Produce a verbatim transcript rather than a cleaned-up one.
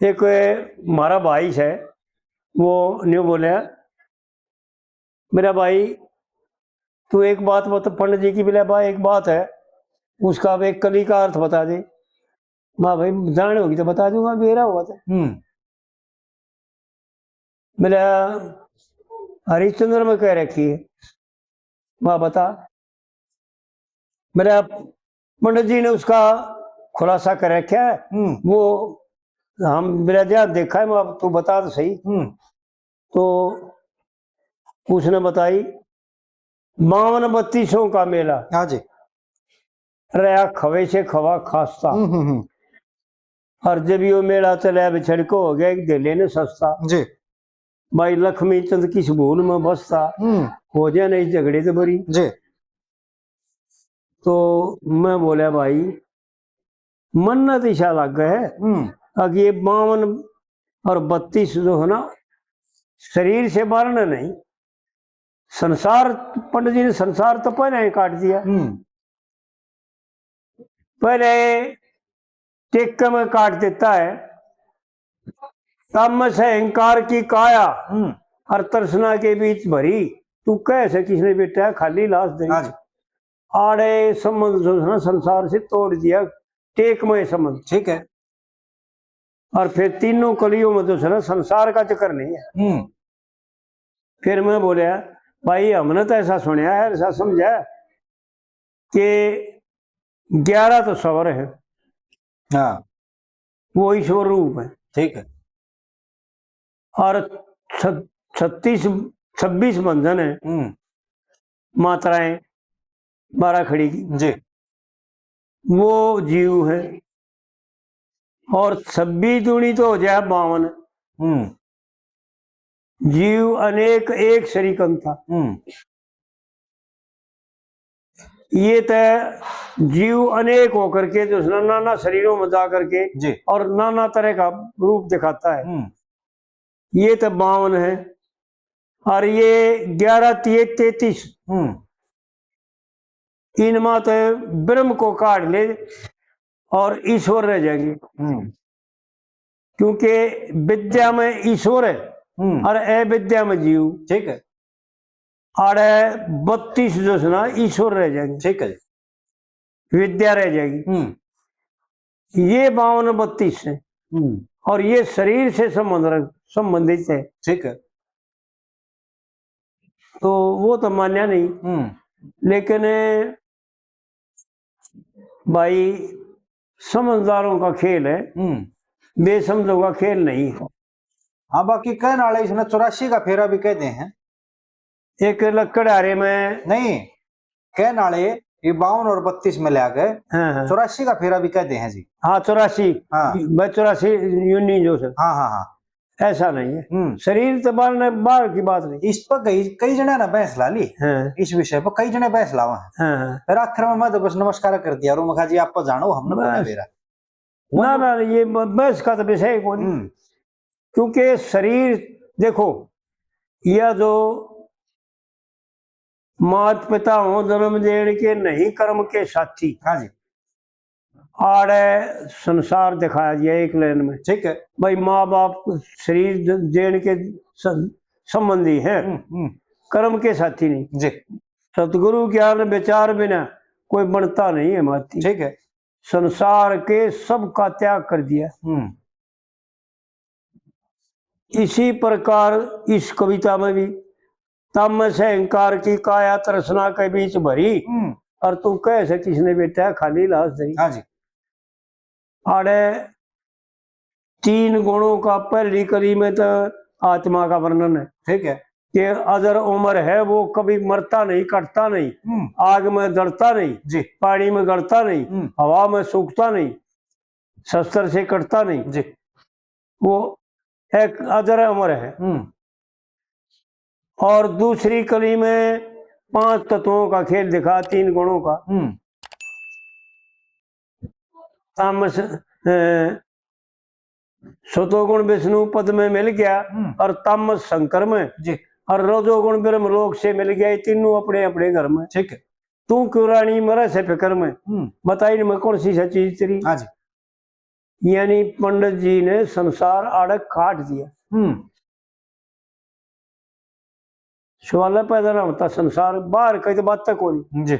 एक हमारा भाई है, वो न्यू बोले, मेरा भाई, तू एक बात बता, पंडित जी की बोले, भाई, एक बात है, उसका अब एक कली का अर्थ बता दे। मैं, भाई, जान होगी तो बता दूंगा, बेरा होगा तो। हम्म। बोले, हरिश्चंद्र में कह रखी है। मैं, बता। मेरा पंडित जी ने उसका खुलासा कर रखा है। हम्म। वो हम मेरा ध्यान देखा है, मैं, अब तू बता तो सही। हम्म। तो उसने बताई, बावन बत्तीसों का मेला। हाँ जी। रहा खवे से खवा खास्ता। हम्म, हम्म, हम्म। और जब यो मेला चला, बिछड़ को हो गया एक धेले ने सस्ता। जी। भाई लक्ष्मी चंद किस भूल में बसता, हम्म। हो जाए ना इस झगड़े से बरी। जी। तो मैं बोला, भाई, मन्नत इसा लग है, हम्म। अब ये बावन और बत्तीस जो है ना, शरीर से बारना नहीं, संसार, पंडित जी ने संसार तो पहले ही काट दिया। हम्म। पहले टेक में काट देता है, तामस अहंकार की काया हम्म। और तृष्णा के बीच भरी, तू कह से किसने बेटा खाली लाश दे। हाँ जी। आड़े संबंध जो है ना संसार से तोड़ दिया, टेक में संबंध। ठीक है। और फिर तीनों कलियों में जो है ना संसार का चक्कर नहीं है। हम्म। फिर मैं बोला, भाई, हमने तो ऐसा सुनया है, ऐसा समझा है कि ग्यारह तो स्वर है। हाँ। वो ईश्वर रूप है। ठीक है। और छ-, छत्तीस, छब्बीस बंधन है। हम्म। मात्राएं बारह खड़ी की। जी। वो जीव है। और छब्बीस दूनी तो हो जाए बावन। हम्म। जीव अनेक एक सरीकंता। हम्म। ये तो जीव अनेक होकर के जो है ना, नाना शरीरों में जा करके जी। और नाना तरह का रूप दिखाता है। हम्म। ये तो बावन है। और ये ग्यारह तिये तैतीस। हम्म। इनमा तो ब्रह्म को काढ़ ले और ईश्वर रह जाएंगे। हम्म। क्योंकि विद्या में ईश्वर है हम्म। और अविद्या में जीव। ठीक है। आड़े बत्तीस जो है ना, ईश्वर रह जाएंगे। ठीक है। विद्या रह जाएगी। हम्म। ये बावन बत्तीस है हम्म। और ये शरीर से संबंध रख-, संबंधित है। ठीक है। तो वो तो मान्या नहीं। हम्म। लेकिन भाई, समझदारों का खेल है, हम्म। बेसमझों का खेल नहीं। हाँ, बाकी कहने वाले इसने चौरासी का फेरा भी कह दे हैं। एक लकड़हारे में नहीं, कहने वाले ये बावन और बत्तीस में ले आ गए, हाँ, हाँ। चौरासी का फेरा भी कह दे हैं जी। हाँ, चौरासी। हाँ। मैं चौरासी यूं नहीं जो सर। हाँ, हाँ, हाँ। ऐसा नहीं है। हम्म। शरीर तो बाहर ने, बाहर की बात नहीं। इस पर कई, कई जने ने बहस ला ली। हाँ। इस विषय पर कई जने बहस लावा है। हाँ, हाँ। फिर आखिर में मैं तो बस नमस्कार कर दिया और मैं कहा, जी, आप जानो, हमने कोई बस। बेरा। ना, ना, ये ब-, बहस का तो विषय ही कोई नहीं। हम्म। क्योंकि शरीर, देखो, यह जो मात पिता हों जन्म देण के, नहीं कर्म के साथी। हाँ जी। आड़े संसार दिखाया गया एक लाइन में। ठीक है। भाई, माँ बाप शरीर द-, देण के स-, संबंधी हैं, हम्म, हम्म। कर्म के साथी नहीं। जी। सतगुरु ज्ञान विचार बिना कोई बनता नहीं है माती। ठीक है। संसार के सब का त्याग कर दिया। हम्म। इसी प्रकार इस कविता में भी, तामस अहंकार की काया तृष्णा के बीच भरी, हम्म। और तू कह से किसने बेटा खाली लाश धरी। हाँ जी। आड़े तीन गुणों का पहली कली में तो आत्मा का वर्णन है। ठीक है। कि अजर अमर है वो, कभी मरता नहीं, कटता नहीं, हम्म। आग में जलता नहीं, जी। पानी में गलता नहीं, हम्म। हवा में सूखता नहीं, शस्त्र से कटता नहीं। जी। वो एक अजर अमर है। हम्म। और दूसरी कली में पांच तत्वों का खेल दिखा, तीन गुणों का। हम्म। तामस, अ, सतोगुण विष्णु पद में मिल गया हम्म। और तामस शंकर में जी। और रजोगुण ब्रह्मलोक से मिल गया, ये तीनों अपने अपने घर में। ठीक है। तू क्यों रानी मरे से फिकर में, हम्म। बताई न मैं कौन सी सा चीज तेरी। हाँ जी। यानी पंडित जी ने संसार आड़े काट दिया। हम्म। सवाल पैदा ना होता, संसार बाहर कहीं तो बात तक कोनी। जी।